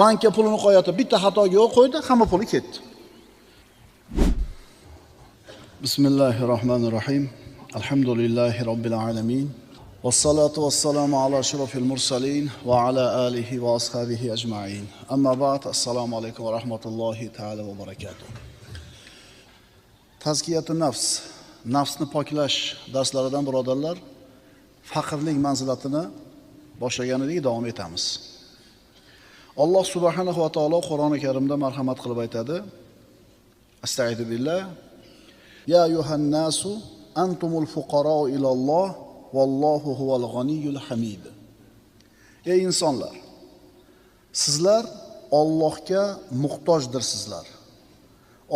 Bankka pulini qo'yatib, bitta xatoga yo'l qo'ydi, hamma puli ketdi. Bismillahirrohmanirrohim. Alhamdulillahi robbil alamin. Vassalatu vassalamu ala ashrafil mursalin va ala alihi va ashabihi ajmain. Amma ba'd. Assalomu alaykum va rahmatullohi taala va barakatuh. Tazkiyatun nafs, nafsni poklash darslaridan birodarlar, faqirlik manzilatini boshlagan edik, davom etamiz. Alloh subhanahu va taolo Qur'oni Karimda marhamat qilib aytadi: Astaidu billah. Ya ayyuhan nasu antumul fuqarau ilalloh vallohu huval g'aniyyul hamid. Ey insonlar, sizlar Allohga muhtojdirsizlar.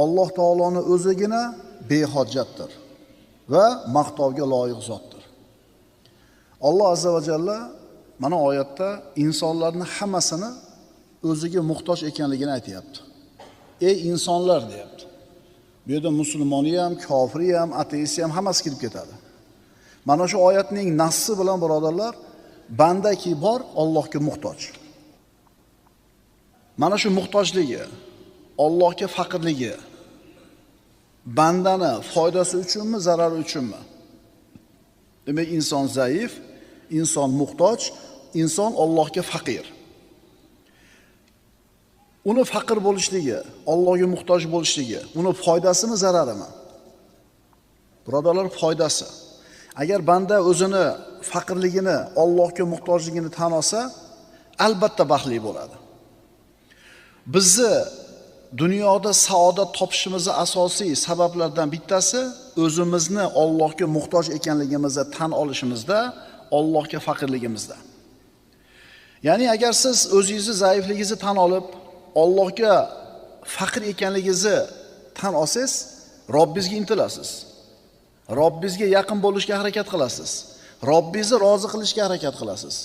Alloh taoloning o'zigina behojatdir va maqtovga loyiq zotdir. Alloh azza va jalla mana oyatda insonlarning hammasini o'ziga muhtoj ekanligini aytayapti. Ey insonlar deyapti. Bu yerda musulmoni ham, kofiri ham, ateisti ham hammasi kirib ketadi. Mana shu oyatning nassi bilan birodarlar, bandaki bor Allohga muhtoj. Mana shu muhtojligi, Allohga faqirligi bandani foydasi uchunmi, zarari uchunmi? Demak, inson zaif, inson muhtoj, inson Allohga faqir. Uni faqir bo'lishligi, Allohga muhtoj bo'lishligi, uni foydasimi, zararimi? Birodarlar, foydasi. Agar banda o'zini faqirligini, Allohga muhtojligini tan olsa, albatta baxtli bo'ladi. Bizni dunyoda saodat topishimizni asosiy sabablardan bittasi o'zimizni Allohga muhtoj ekanligimizni tan olishimizda, Allohga faqirligimizda. Ya'ni agar siz o'zingizni zaifligingizni tan olib, Allohga faqir ekanligingizni tan olsangiz, Robbingizga intilasiz. Robbingizga yaqin bo'lishga harakat qilasiz. Robbingizni rozi qilishga harakat qilasiz.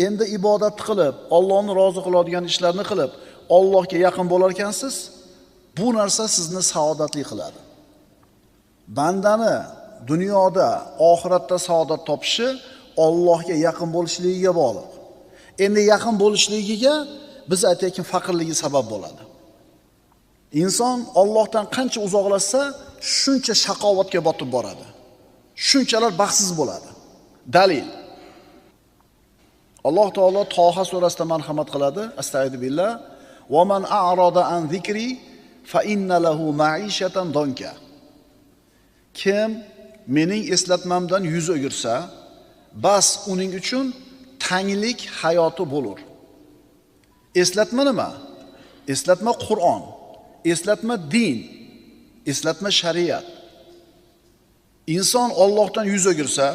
Endi ibodat qilib, Allohni rozi qiladigan ishlarni qilib, Allohga yaqin bo'lar ekansiz, bu narsa sizni saodatli qiladi. Bandani dunyoda, oxiratda saodat topishi Allohga yaqin bo'lishligiga bog'liq. Endi yaqin bo'lishligiga biz aytayotgan faqirligi sabab bo'ladi. Inson Allohdan qancha uzoqlashsa, shuncha shaqovatga botib boradi. Shunchalar baxtsiz bo'ladi. Dalil. Alloh taolo Toha surasida marhamat qiladi. Astaidu billah. Va man a'rada an zikri fa inna lahu ma'ishatan donka. Kim mening eslatmamdan yuz o'girsa, bas uning uchun tanglik hayoti bo'lur. Eslatma nima? Eslatma Qur'on, eslatma din, eslatma shariat. Inson Allohdan yuz o'girsa,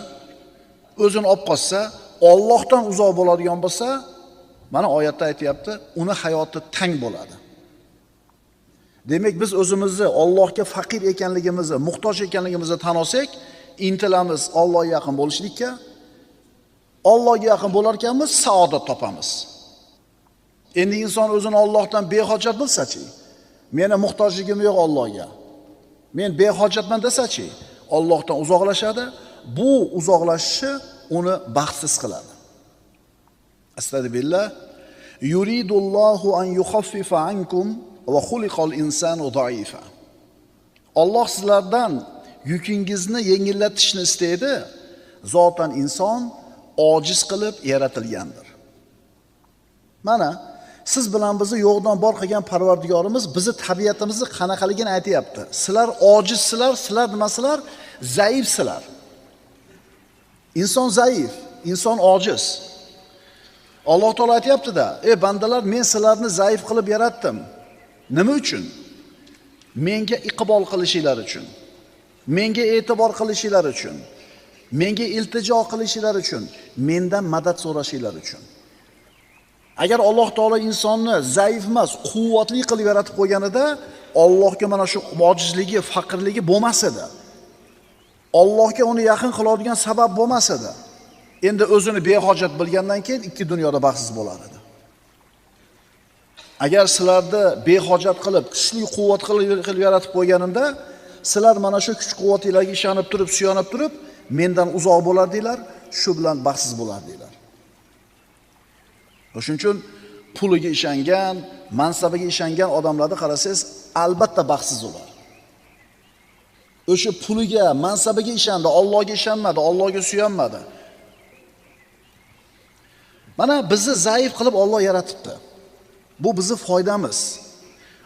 o'zini olib qochsa, Allohdan uzoq bo'ladigan bo'lsa, mana oyatda aytayapti, uni hayoti tang bo'ladi. Demak, biz o'zimizni Allohga faqir ekanligimizni, muhtoj ekanligimizni tan olsak, intilamiz Allohga yaqin bo'lishlikka. Allohga yaqin bo'lar ekanmiz, saodat topamiz. Endi inson o'zini Allohdan behojat bilsa-chi, meni muhtojligim yo'q Allohga, men behojatman desa-chi, Allohdan uzoqlashadi. Bu uzoqlashishi uni baxtsiz qiladi. Astagfirullah. Yuridullohu an yukhaffifa ankum va xuliqal insanu zaifa. Alloh sizlardan yukingizni yengillatishni istaydi. Zotan inson ojiz qilib yaratilgandir. Mana siz bilan bizni yo'qdan bor qilgan Parvardigorimiz bizni tabiatimizni qanaqaligini aytayapti. Sizlar ojizsizlar, sizlar nimasizlar? Zaifsizlar. Inson zaif, inson ojiz. Alloh taolo aytayapti-da, ey bandalar, men sizlarni zaif qilib yaratdim. Nima uchun? Menga iqbol qilishinglar uchun. Menga e'tibor qilishinglar uchun. Menga iltijo qilishinglar uchun, mendan madad so'rashinglar uchun. Agar Alloh taolo insonni zaif emas, quvvatli qilib yaratib qo'yganida, Allohga mana shu ojizligi, faqirligi bo'lmas edi. Allohga uni yaqin qiladigan sabab bo'lmas edi. Endi o'zini behojat bilgandan keyin ikki dunyoda baxtsiz bo'lar edi. Agar sizlarni behojat qilib, kuchli quvvat qilib yaratib qo'yganimda, sizlar mana shu kuch-quvvatinglarga ishonib turib, suyanib turib, mendan uzoq bo'lardinglar, shu bilan baxtsiz bo'lardinglar. Shuning uchun Puliga ishongan, mansabiga ishongan odamlarni qarasangiz, albatta baxtsiz ular. O'sha puliga, mansabiga ishondi, Allohga ishonmadi, Allohga suyanmadi. Mana bizni zaif qilib Alloh yaratibdi. Bu bizni foydamiz.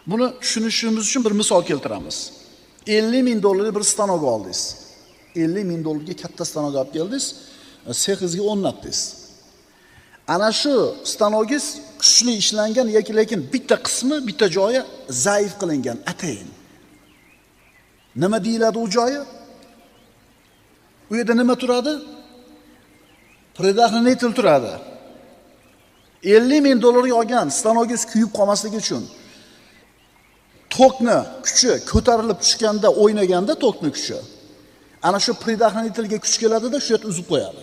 Buni tushunishimiz uchun bir misol keltiramiz. 50 ming dollarlik bir stanok oldingiz. 50 ming dollarga katta stanok olib keldingiz, sexingizga o'rnatdingiz. Ana shu stanogingiz kuchli ishlangan, yoki lekin bitta qismi, bitta joyi zaif qilingan, atayin. Nima deyiladi u joyi? U yerda nima turadi? Предохранитель turadi. 50 ming dollarga olgan stanogingiz kuyib qolmasligi uchun tokni kuchi ko'tarilib tushganda, o'ynaganda tokni kuchi ana shu предохранительga kuch keladida, shu yerda uzib qo'yadi.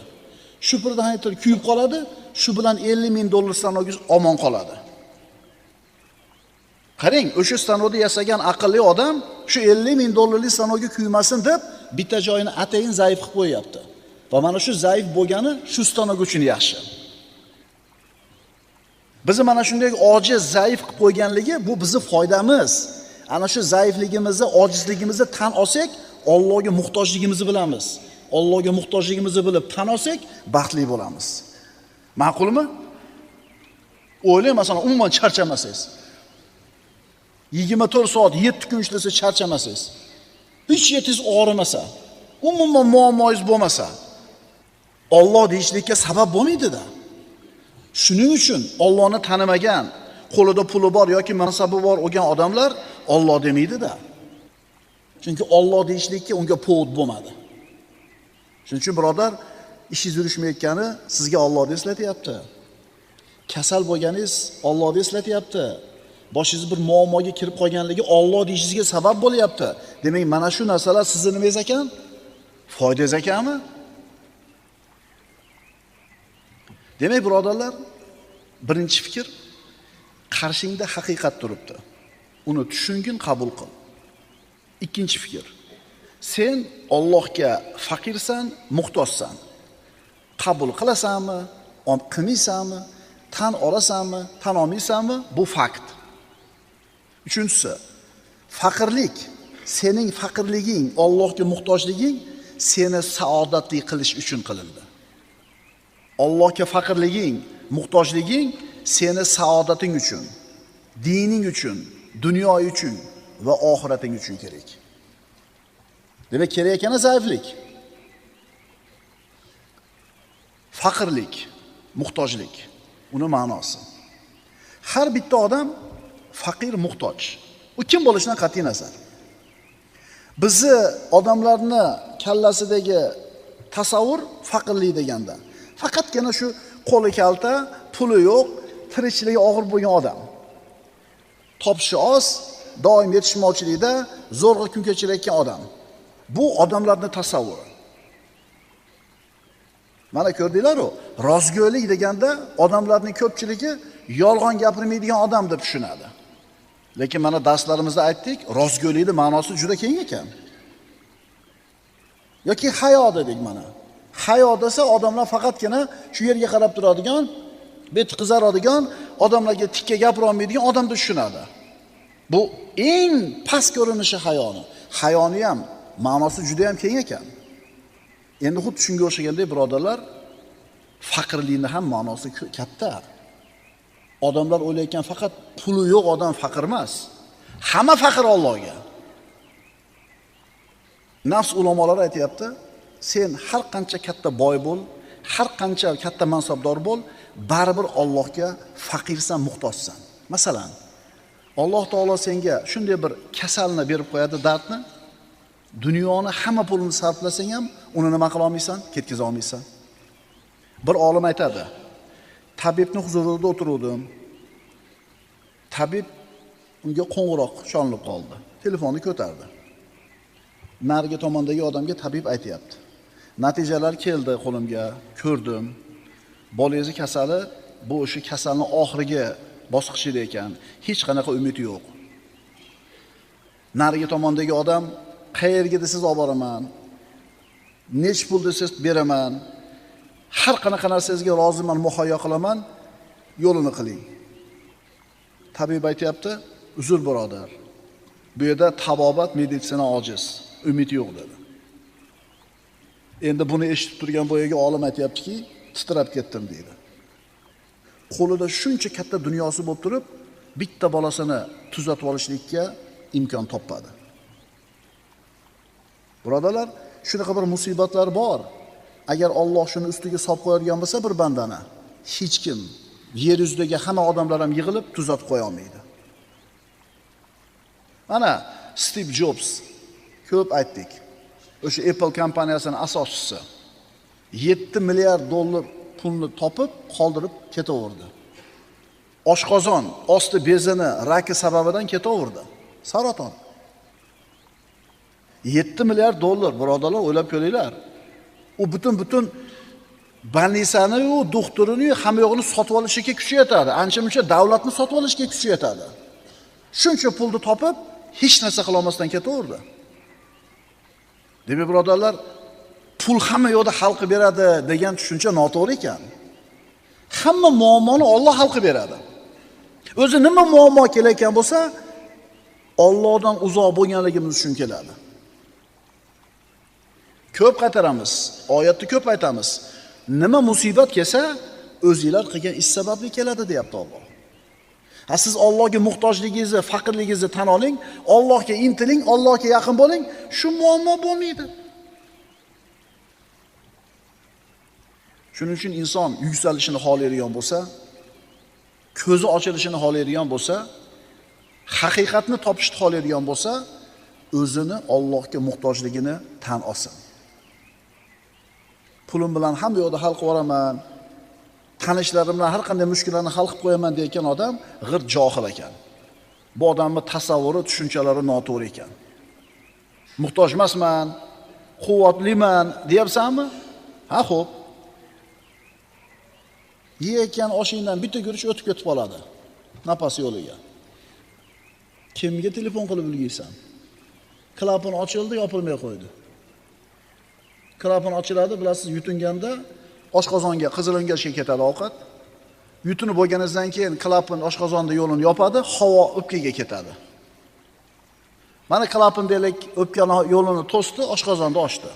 Shu предохранитель kuyib qoladi, shu bilan 50 ming dollar stanogingiz omon qoladi. Qarang, o'sha stanokni yasagan aqlli odam shu 50 ming dollarlik stanogi kuymasin deb bitta joyini atayin zaif qilib qo'yapti. Va mana shu zaif bo'lgani shu stanok uchun yaxshi. Bizni mana shunday ojiz, zaif qilib qo'yganligi bu bizni foydamiz. Ana shu zaifligimizni, ojizligimizni tan olsak, Allohga muhtojligimizni bilamiz. Allohga muhtojligimizni bilib tan olsak, baxtli bo'lamiz. Ma'qulmi? O'ylang, masalan, umuman charchamasangiz. 24 soat 7 kun ishlasa charchamasangiz. Hech yetingiz og'rimasa, umuman muammoyingiz bo'lmasa, Alloh deyishlikka sabab bo'lmaydi-da. Shuning uchun Allohni tanimagan, qo'lida puli bor yoki mansabi bor bo'lgan odamlar Alloh demaydi-da. Chunki Alloh deyishlikka unga povut bo'lmadi. Shuning uchun birodar, ishingiz yurishmayotgani sizga Allohni eslatyapti. Kasal bo'lganingiz Allohni eslatyapti. Boshingiz bir muammoga kirib qolganligi Alloh deyishingizga sabab bo'lyapti. Demak, mana shu narsalar sizni nimangiz ekan? Foydangiz ekanmi? Demak, birodarlar, birinchi fikr, qarshingda haqiqat turibdi. Uni tushungin, qabul qil. Ikkinchi fikr, sen Allohga faqirsan, muhtojsan. Qabul qilasanmi, qilmaysanmi, tan olasanmi, tan olmaysanmi, bu fakt. Uchinchisi, faqirlik, sening faqirliging, Allohga muhtojliging seni saodatli qilish uchun qilindi. Allohga faqirliging, muhtojliging seni saodating uchun, dining uchun, dunyo uchun va oxirating uchun kerak. Demak, kerak ekani zaiflik. Faqirlik, muhtojlik, uni ma'nosi. Har bitta odam faqir, muhtoj. U kim bo'lishidan qat'iy nazar. Bizni odamlarni kallasidagi tasavvur faqirlik deganda faqatgina shu qo'li kalta, puli yo'q, tirikchiligi og'ir bo'lgan odam. Topishi oz, doim yetishmovchilikda zo'rg'a kun kechirayotgan odam. Bu odamlarning tasavvuri. Mana ko'rdinglar-ku, rostgo'ylik deganda odamlarning ko'pchiligi yolg'on gapirmaydigan odam deb tushunadi. Lekin mana darslarimizda aytdik, rostgo'ylikning ma'nosi juda keng ekan. Yoki hayo dedik mana. Hayo desa odamlar faqatgina shu yerga qarab turadigan, beti qizaradigan, odamlarga tikka gapira olmaydigan odam deb tushunadi. Bu eng past ko'rinishi hayoni. Hayoni ham ma'nosi juda ham keng ekan. Endi xuddi shunga o'xshagandek birodarlar, faqirlikning ham ma'nosi katta. Odamlar o'ylayotgan faqat puli yo'q odam faqir emas. Hamma faqir Allohga. Nafs ulamolari aytayapti, sen har qancha katta boy bo'l, har qancha katta mansabdor bo'l, baribir Allohga faqirsan, muhtojsan. Masalan, Alloh taolo senga shunday bir kasalni berib qo'yadi, dardni. Dunyoni hamma pulini sarflasang ham uni nima qila olmaysan? Ketkiza olmaysan. Bir olim aytadi, tabibning huzurida o'tiruvdim. Tabib unga qo'ng'iroq chalinib qoldi. Telefonni ko'tardi. Narigi tomondagi odamga tabib aytayapti. Natijalar keldi qo'limga, ko'rdim. Bolangizni kasali bu o'sha kasalning oxirgi bosqichida ekan. Hech qanaqa umid yo'q. Narigi tomondagi odam qayerga desiz olib boraman, nech pul desiz beraman, har qanaqa narsangizga roziman, muhayyo qilaman, yo'lini qiling. Tabib aytayapti, uzr birodar. Bu yerda tabobat, meditsina ojiz, umid yo'q dedi. Endi buni eshitib turgan boyaga olim aytayaptiki, titrab ketdim deydi. Qo'lida shuncha katta dunyosi bo'lib turib, bitta bolasini tuzatib olishlikka imkon topmadi. Birodarlar, shunaqa bir musibatlar bor. Agar Alloh shuni ustiga solib qo'yadigan bo'lsa bir bandani, hech kim yer yuzidagi hamma odamlar ham yig'ilib tuzatib qo'ya olmaydi. Mana Steve Jobs, ko'p aytdik. O'sha Apple kompaniyasining asoschisi 7 milliard dollar pulni topib, qoldirib ketaverdi. Oshqozon osti bezini raki sababidan ketaverdi. Saraton. 7 milliard dollar, birodarlar, o'ylab ko'ringlar. U butun больницani-yu, doktorini-yu, hamma yo'g'ini sotib olishga kuchi yetadi. Ancha-muncha davlatni sotib olishga kuchi yetadi. Shuncha pulni topib, hech narsa qila olmasdan ketaverdi. Demak, birodarlar, pul hamma yo'lda hal qilib beradi degan tushuncha noto'g'ri ekan. Hamma muammoni Alloh hal qilib beradi. O'zi nima muammo kelayotgan bo'lsa, Allohdan uzoq bo'lganligimiz uchun keladi. Ko'p qaytaramiz, oyatni ko'p aytamiz. Nima musibat kelsa, o'zinglar qilgan ish sababli keladi deyapti Alloh. Ha, siz Allohga muhtojligingizni, faqirligingizni tan oling, Allohga intiling, Allohga yaqin bo'ling, shu muammo bo'lmaydi. Shuning uchun inson yuksalishini xohlaydigan bo'lsa, ko'zi ochilishini xohlaydigan bo'lsa, haqiqatni topishni xohlaydigan bo'lsa, o'zini Allohga muhtojligini tan olsin. Pulim bilan hamma yo'lda hal qilib yuboraman, tanishlarim bilan har qanday mushkullarni hal qilib qo'yaman deyotgan odam g'ir johil ekan. Bu odamning tasavvuri, tushunchalari noto'g'ri ekan. Muhtoj emasman, quvvatliman deyapsanmi? Ha, xo'p. Yeyotgan oshingdan bitta guruch o'tib ketib qoladi napas yo'liga. Kimga telefon qilib ulguysan? Klapon ochildi, yopilmay qo'ydi. Klapon ochiladi, bilasiz, yutinganda oshqozonga, qizilo'ngachga ketadi ovqat. Yutinib bo'lganingizdan keyin klapon oshqozonda yo'lini yopadi, havo o'pkaga ketadi. Mana klapon deylik, o'pkani yo'lini to'sdi, oshqozonda ochdi.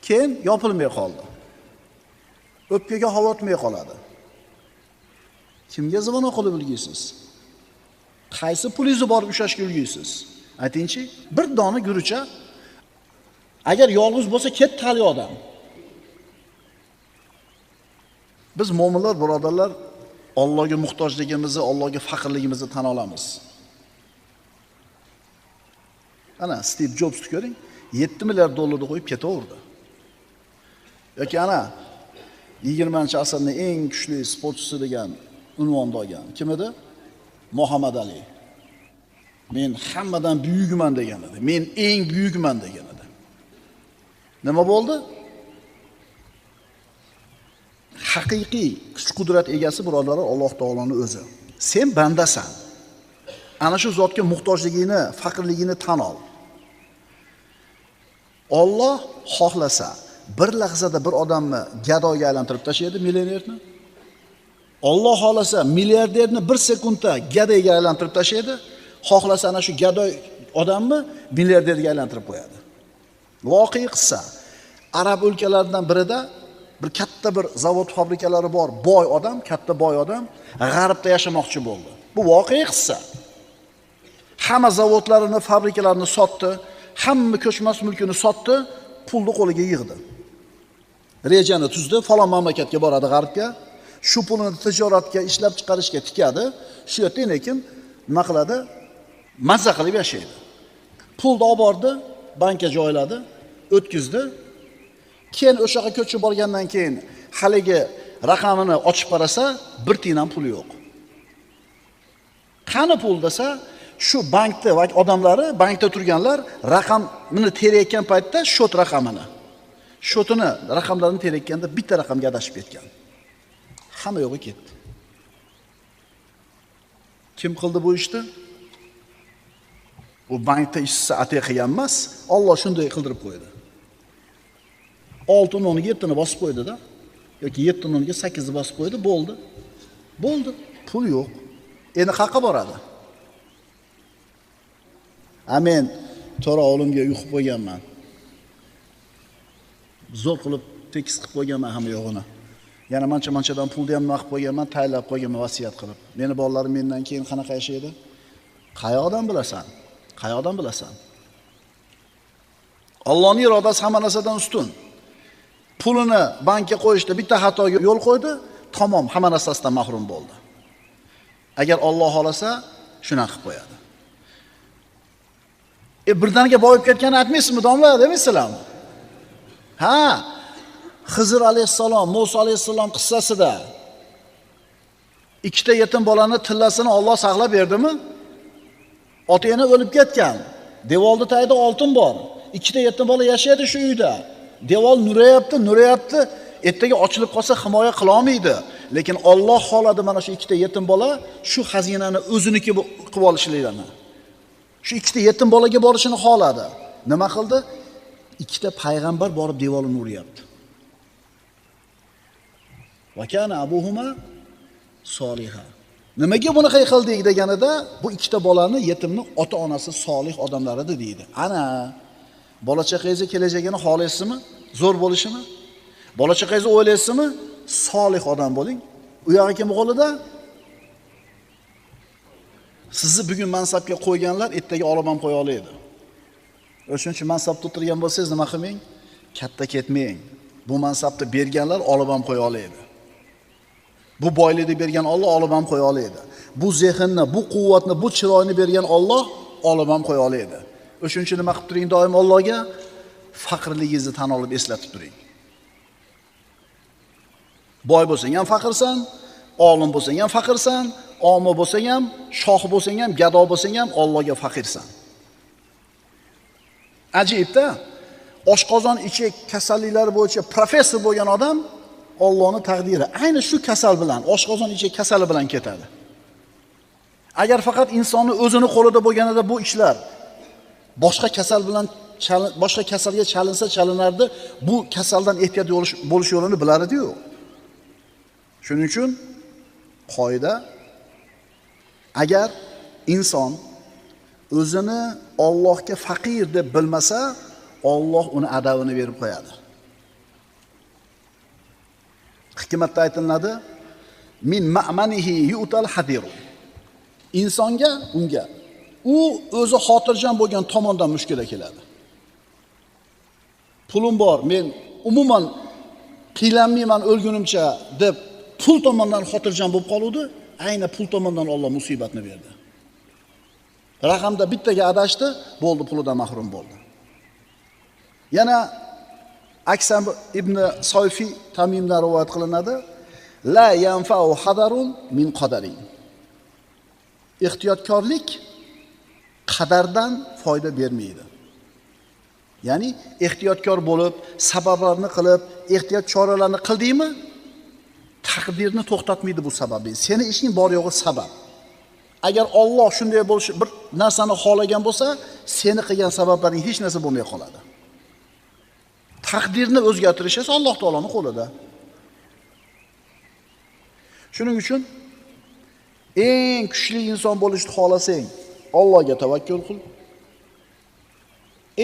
Keyin yopilmay qoldi. O'pkaga havo o'tmay qoladi. Kimga zvon qilib ulguysiz? Qaysi pulingizni borib ushlashga ulguysiz? Aytingchi, bir dona gurucha agar yolg'iz bo'lsa ketdi hali odam. Biz mo'minlar, birodarlar, Allohga muhtojligimizni, Allohga faqirligimizni tan olamiz. Ana Steve Jobsni ko'ring, 7 milliard dollarni qo'yib ketaverdi. Yoki ana 20-asrning eng kuchli sportchisi degan unvonni olgan. Kim edi? Muhammad Ali. Men hammadan buyukman degan edi. Men eng buyukman degan edi. Nima bo'ldi? Haqiqiy kuch-qudrat egasi birodarlar Alloh taoloning o'zi. Sen bandasan. Ana shu zotga muhtojligingni, faqirligingni tan ol. Alloh xohlasa bir lahzada bir odamni gadoyga aylantirib tashlaydi, millionerni. Alloh xohlasa milliarderni bir sekundda gadoyga aylantirib tashlaydi. Xohlasa ana shu gadoy odamni milliarderga aylantirib qo'yadi. Voqea qissa. Arab o'lkalaridan birida bir katta bir zavod fabrikalari bor, boy odam, katta boy odam g'arbda yashamoqchi bo'ldi. Bu voqea qissa. Hamma zavodlarini, fabrikalarini sotdi, hamma ko'chmas mulkini sotdi, pulni qo'liga yig'di. Rejani tuzdi, falon mamlakatga boradi g'arbga, shu pulini tijoratga, ishlab chiqarishga tikadi. Shu yerda lekin nima qiladi? Mazza qilib yashaydi. Pulni olib bordi, bankka joyladi, o'tkazdi. Keyin o'sha yoqqa ko'chib borgandan keyin haligi raqamini ochib qarasa, bir tiyin ham puli yo'q. Qani pul desa, shu bankda va odamlari, bankda turganlar raqamini terayotgan paytda shot raqamini, shotini raqamlarini terayotganda bitta raqamga adashib ketgan. Hamma yo'g'i ketdi. Kim qildi bu ishni? U bankda ishchisi atay qilgan emas, Alloh shunday qildirib qo'ydi. 6'ning o'rniga 7'ni bosib qo'ydi-da, yoki 7'ning o'rniga 8'ni bosib qo'ydi, bo'ldi. Bo'ldi, pul yo'q. Endi qayerga boradi? A men to'ra olimga uyqib qo'yganman. Zo'r qilib tekis qilib qo'yganman hamma yo'g'ini. Yana mancha-manchadan pulni ham nima qilib qo'yganman, tayinlab qo'yganman vasiyat qilib. Meni bolalarim mendan keyin qanaqa yashaydi? Qayoqdan bilasan? Qayoqdan bilasan? Allohning irodasi hamma narsadan ustun. Pulini bankka qo'yishda bitta xatoga yo'l qo'ydi, tamom hamma narsasidan mahrum bo'ldi. Agar Alloh xolasa, shuna qilib qo'yadi. Birdaniga boyib ketganini aytmaysizmi, domla, demaysizlarmi? Ha, Xizr alayhissalom, Musa alayhissalom qissasida ikkita yetim bolani tillasini Alloh saqlab berdimi? Ota-ona o'lib ketgan. Devorning tagida oltin bor. Ikkita yetim bola yashaydi shu uyda. Devor nurayapti, nurayapti. Ertaga ochilib qolsa himoya qila olmaydi. Lekin Alloh xoladi mana shu ikkita yetim bola shu xazinani o'ziniki qilib olishliklarini. Shu ikkita yetim bolaga borishini xoladi. Nima qildi? Ikkita payg'ambar borib devorni uryapti. Va kana abuhuma soliha. Nimaga bunaqa qildik deganida, bu ikkita bolani yetimni ota-onasi solih odamlar edi deydi. Ana bola chaqangizni kelajagini xohlaysizmi? Zo'r bo'lishini? Bola chaqangizni o'ylaysizmi? Solih odam bo'ling. U yog'i kim qo'lida? Sizni bugun mansabga qo'yganlar ertaga olib ham qo'ya oladi. O'shuning uchun mansabda o'tirgan bo'lsangiz nima qilmang? Katta ketmang. Bu mansabni berganlar olib ham qo'ya oladi. Bu boylikni bergan Alloh olib ham qo'ya oladi. Bu zehnni, bu quvvatni, bu chiroyni bergan Alloh olib ham qo'ya oladi. O'shuning uchun nima qilib turing doim Allohga? Faqirligingizni tan olib eslatib turing. Boy bo'lsang ham faqirsan, olim bo'lsang ham faqirsan, omi bo'lsang ham, shoh bo'lsang ham, gado bo'lsang ham Allohga faqirsan. Ajibda, oshqozon ichak kasalliklari bo'yicha professor bo'lgan odam Allohning taqdiri ayni shu kasal bilan, oshqozon ichak kasali bilan ketadi. Agar faqat insonni o'zini qo'lida bo'lganida bu ishlar boshqa kasal bilan boshqa kasalga chalinsa chalinardi, bu kasaldan ehtiyot bo'lish yo'lini bilar edi-yu. Shuning uchun qoida, agar inson o'zini Allohga faqir deb bilmasa, Alloh uni adabini berib qo'yadi. Hikmatda aytiladi, min ma'manihi yu'tal hadiru. Insonga unga u o'zi xotirjam bo'lgan tomondan mushkula keladi. Pulim bor, men umuman qiylanmayman o'lgunimcha deb pul tomondan xotirjam bo'lib qoluvdi, ayni pul tomondan Alloh musibatni berdi. Raqamda bittaga adashdi, bo'ldi, pulidan mahrum bo'ldi. Yana Aksam ibn Soyfi Tamimdan rivoyat qilinadi, la yanfa'u hadarun min qadarin. Ehtiyotkorlik qadardan foyda bermaydi. Ya'ni ehtiyotkor bo'lib, sabablarni qilib, ehtiyot choralarini qildingmi, taqdirni to'xtatmaydi bu sababli. Seni ishing bor yo'g'i sabab. Agar Alloh shunday bo'lish bir narsani xohlagan bo'lsa, seni qilgan sabablaring hech narsa bo'lmay qoladi. Taqdirni o'zgartirish esa Alloh taoloning qo'lida. Shuning uchun eng kuchli inson bo'lishni xohlasang, Allohga tavakkul qil.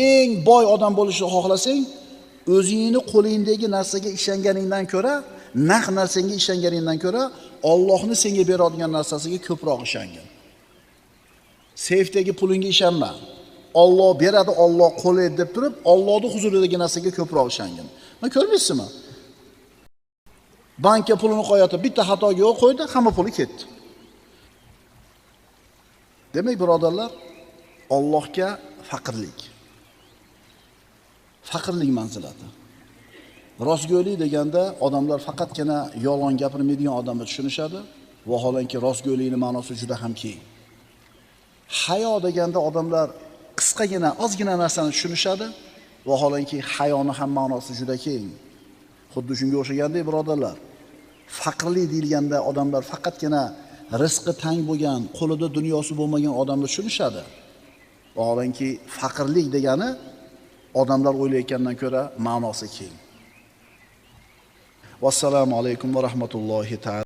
Eng boy odam bo'lishni xohlasang, o'zingni qo'lingdagi narsaga ishonganingdan ko'ra, naq narsaga ishonganingdan ko'ra, Allohni senga beradigan narsasiga ko'proq ishongin. Seyfdagi pulingga ishonma. Alloh beradi, Alloh qo'laydi deb turib, Allohning huzuridagi narsaga ko'proq ishongin. Mana ko'rmaysizmi? Bankka pulini qo'yadi, bitta xatoga yo'l qo'ydi, hamma puli ketdi. Demak, birodarlar, Allohga faqirlik. Faqirlik manzilati. Rostgo'ylik deganda odamlar faqatgina yolg'on gapirmaydigan odamni tushunishadi, vaholanki rostgo'ylikning ma'nosi juda ham keng. Hayo deganda odamlar qisqagina, ozgina narsani tushunishadi, vaholanki hayoni ham ma'nosi juda keng. Xuddi shunga o'xshagandek, birodarlar, faqirlik deyilganda odamlar faqatgina rizqi tang bo'lgan, qo'lida dunyosi bo'lmagan odamni tushunishadi. Vaholanki faqirlik degani odamlar o'ylayotgandan ko'ra ma'nosi keng. Vassalomu alaykum va rahmatullohi taala.